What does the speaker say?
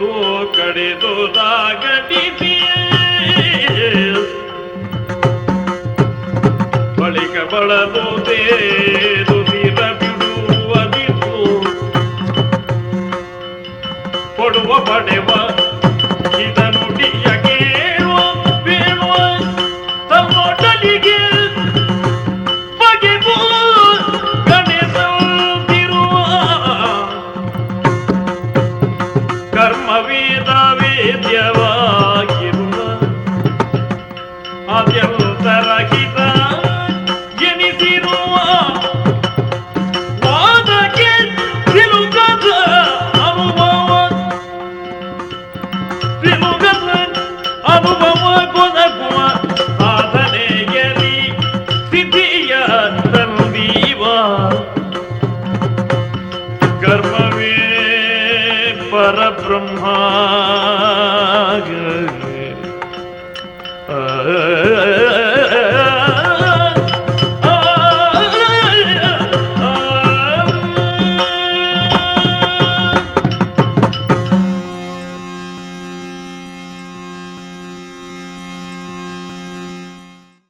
ತೂಕಡಿದು ದಾಗಡಿಸಿ ಬಳಿಕ ಬಳಲು ತೇದು ಬಿಡುವದಿತ್ತು ಕೊಡುವ ಪಡೆವ ಹಿತ ನುಡಿಯ ಕೇಳುವ ಬೇಡುವ ತಮ್ಮೊಡಲಿಗೆ ಬಗೆಗೂ ಗಣಿಸುತ್ತಿರುವ ಕರ್ಮವೇದ ವೇದ್ಯವಾಗಿರುವ ಅತ್ಯಂತರಹಿತ ಎನಿಸಿರುವ ವಾದಕ್ಕೆ ಸಿಲುಕದ ಅನುಭವ ಸಿಲುಕದ ಅನುಭವ ಕೊದಗುವ ಸಾಧನೆಯಲ್ಲಿ ಸಿದ್ಧಿಯ ತಂದೀವ. ಕರ್ಮವೇ ಪರಬ್ರಹ್ಮ. ಆ